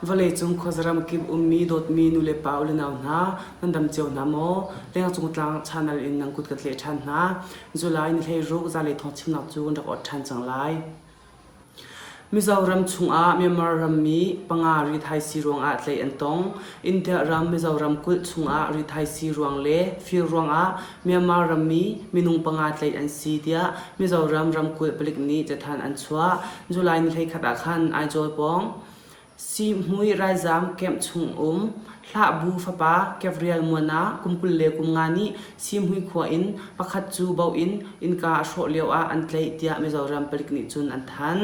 Vawleicung khuazaram kip ummi dawtmi nulepa ulenau hna, nan dam cio hna maw? Lengcung tlang channel in nan kut ka tleh ṭhan hna. July ni 16 zanlei thawngchimnak cu kan rak ot ṭhan cang lai. Mizoram chungah Myanmar rammi panga rithaisii ruangah tlaih an tong. India ram Mizoram kulh chungah rithaisii ruang le fir ruangah Myanmar rammi minung panga tlaih an si tiah Mizoram ramkulh palik nih cathanh an chuah. July ni 11 ah khan Aizawl pawng Sihmui ralzaam camp chung um Hlahbu fapa Gabriel Muana kum 25 nih Sihmui khua in pakhat cu bo in innka a hrawh lio ah an tlaih tiah Mizoram palik nih cun an thanh.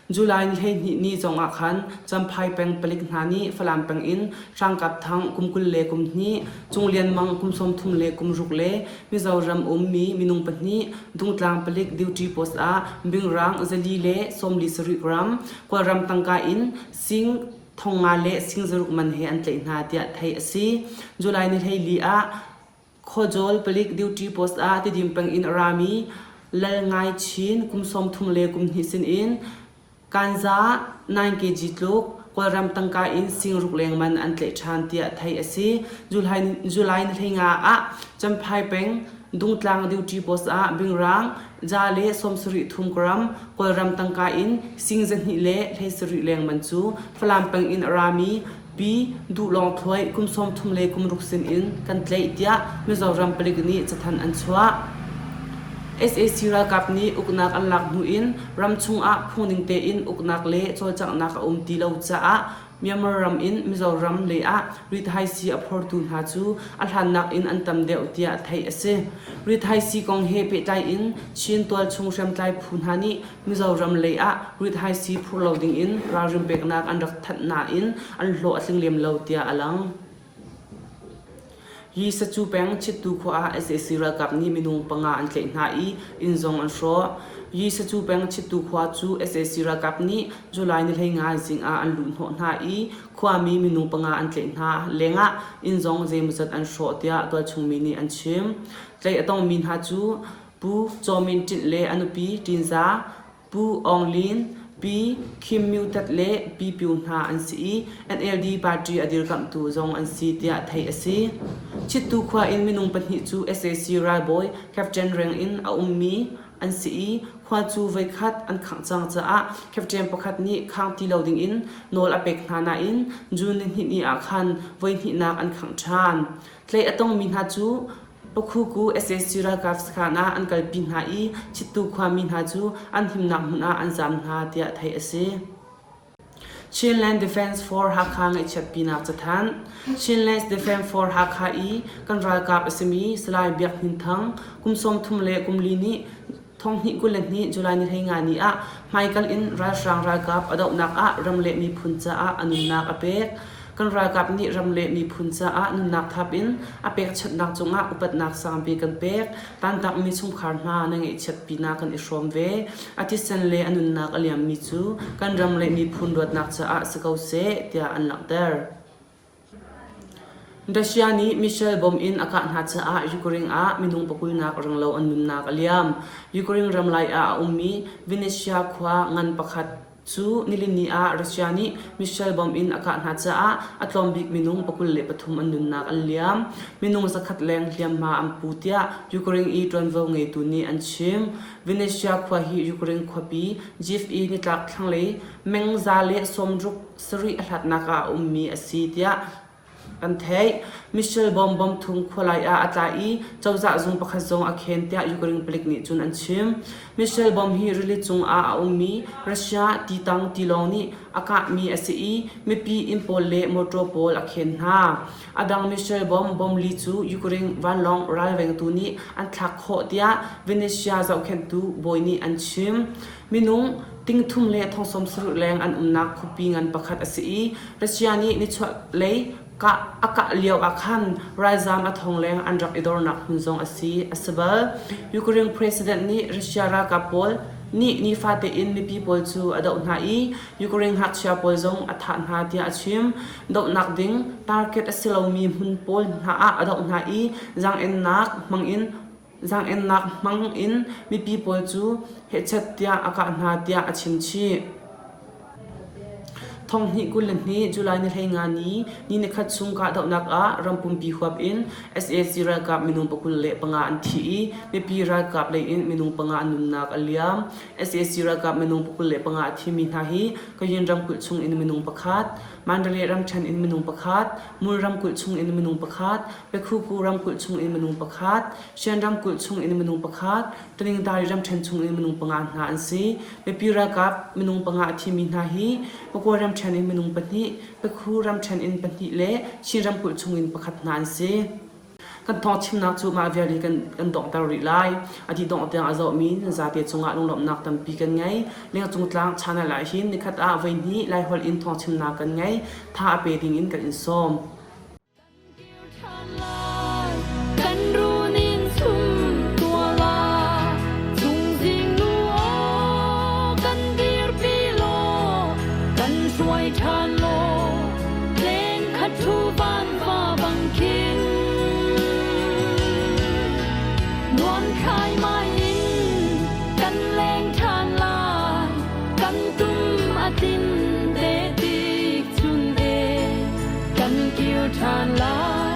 July ni 12 ni zong ah khan Champhai peng palik hna nih Falam peng in Hrangkap Thang kum 22, Cung Lian Mang kum 36 le Mizoram ummi minung pahnih Dungtlang palik duty post ah bingrang zali le 47 gram Kawlram tangka in sing 5,000 le sing zaruk man he an tlaih hna tiah theih a si. July ni 14 ah Khuazawl palik duty post ah Tidim peng in a rami Lal Ngai Chin kum 32 sinin kanza 9 kg tluk Kawlram tangka in singruk leng man an tlaih ṭhan tiah theih a si. July, July ni 15 ah Champhai peng Dungtlang duty post ah bingrang ja le 73 gram Kawlram tangka in sing 2 le 17 leng man cu Falam peng in a rami Pi Duh Lawng Thluai kum 36 sin in kan tlaih tiah Mizoram palik nih cathanh an chuah. Sac ralkap nih uknak an lak hnu in ramchung ah phungning tein uknak le cawlcanghnak a um ti lo caah Myanmar ram in Mizoram lei ah rithaisii a phortu hna cu a hlannak in an tam deuh tiah theih a si. Rithaisii kong he pehtlai in Chin tualchung hriamtlai phu hna nih Mizoram lei ah rithaisii phur lo ding in ralrin peknak an rak thanh nain an hlawh a tling lem lo tiah a lang. Hi Sacu peng Chittu khua ah sac ralkap nih minung panga an tlaih hna i inn zong an hrawh. Hi Sacu peng Chittu khua cu sac ralkap nih July ni 15 zing ah an luhhnawh hna i khuami minung panga an tlaih hna lengah inn zong zeimawzat an hrawh tiah tualchungmi nih an chim. Tlaih a tongmi hna cu Pu Caw Min Ṭinh le a nupi Ṭin Za, Pu Aung Lin, Pi Khim Myu Tat le Pi Pyu hna an si i NLD party a dirkamhtu zong an si tiah theih a si. Chittu khua in minung pahnih cu sac ralbawi captain reng in a ummi an si i khua cu voikhat an khangh cang caah captain pakhat nih khang ti lo dingin nawl a pek hna nain June nihnih ni ah khan voihnihnak an khangh ṭhan. Tlaih a tongmi hna cu Pakhuku sac ralkap sakhan ah an kalpi hna i Chittu khuami hna cu an himnak hmun ah an zaam hna tiah theih a si. Chinland Defence Force Hakha ngaihchiatpinak cathanh Chinland Defence Force Hakha i kan ralkap a simi Salai Biak Hnin Thang kum 34 nih 2022 July ni 15 ni ah hmaikal in ralhrang ralkap a dohnak ah ram le miphun caah a nunnak a pek. Kan ralkap nih ram le miphun caah nunnak thap in a pekchanhnak cungah upatnak sangpi kan pek. Tantakmi chungkhar hna na ngeihchiatpinak kan i hrawm ve. A thisen le a nunnak a liammi cu kan ram le miphun luatnak caah si ko seh tiah an langhter. Russia nih missile bomb in a kah hna caah Ukraine ah minung pakulnak renglo an nunnak a liam. Ukraine ram lai ah a ummi Vinnytsia khua ngan pakhat cu nilini ah Russia nih missile bomb in a kah hna caah a tlawm bik minung 23 an nunnak an liam. Minung zakhat leng hliamhma an pu tiah Ukraine i ṭuanvo ngeitu nih an chim. Vinnytsia khua hi Ukraine khuapi Kyiv i nitlak thlanglei meng za le sawmruk sarih a hlatnak ah a ummi a si tiah kan theih. Michelle Bom bom thung khualai ah a tla i cozah zung pakhat zong a khen tiah Ukraine palik nih cun an chim. Michelle Bom hi rili cung ah a ummi Russia titang tilawng nih a kahmi a si i mipi inn pawl le motor pawl a khen hna. A dang Michelle Bom bom li cu Ukraine vanlawng ralvengtu nih an thlak khawh tiah Venetia zohkhenhtu bawi nih an chim. Minung tingthum le thongsawm sarih leng an umnak khuapi ngan pakhat a si i Russia nih nichuahlei kah a kah lio ah khan ralzaam a thong leng an rak i dornak hmun zong a si a si bal. Ukraine president nih Russia ralkap pawl nih nifate in mipi pawl cu a doh hna i Ukraine ngakchia pawl zong a thah hna tiah a chim. Dohnak ding target a si lomi hmun pawl hna ah a doh hna i zaang-ennak hmang in Zaang-ennak hmang in mipi pawl cu hehchet tiah a kah hna tiah a chim chih. Thonghnih 22 July ni 15 ni ni nikhat chung kahdohnak ah ram pumpi huap in sac ralkap minung 25 an thi i mipi ralkap lei in minung panga an nunnak a liam. Sac ralkap minung 25 a thimi hna hi Kayin ramkulh chung in minung pakhat, Mandalay ramṭhen in minung pakhat, Mul ramkulh chung in minung pakhat, Pekhuku ramkulh chung in minung pakhat, Shan ramkulh chung in minung pakhat, Taningdari ramṭhen chung in minung panga hna an si. Mipi ralkap minung panga a thimi hna hi Pakuai ramṭhen in minung pahnih, Pekhu ramṭhen in pahnih le Chin ramkulh chung in pakhat hna an si. Kan thawng chimnak cu mah vial hi kan, kan donghter rih lai. A dih dongh tiang a zohmi nan zate cungah lunglawmhnak tampi kan ngei. Lengcung tlang channel ah hin nikhat ah voihnih Laiholh in thawng chimnak kan ngei. Tha a pe ding in kan in sawm. Kan runin sum tua la Chungzing nu aw kan dirpi law kan hruai ṭhan law leng khat thu van va bang khin nuam khai mai in kan leng ṭhan lai kan tum a tin te tik chun e kan kir ṭhan lai.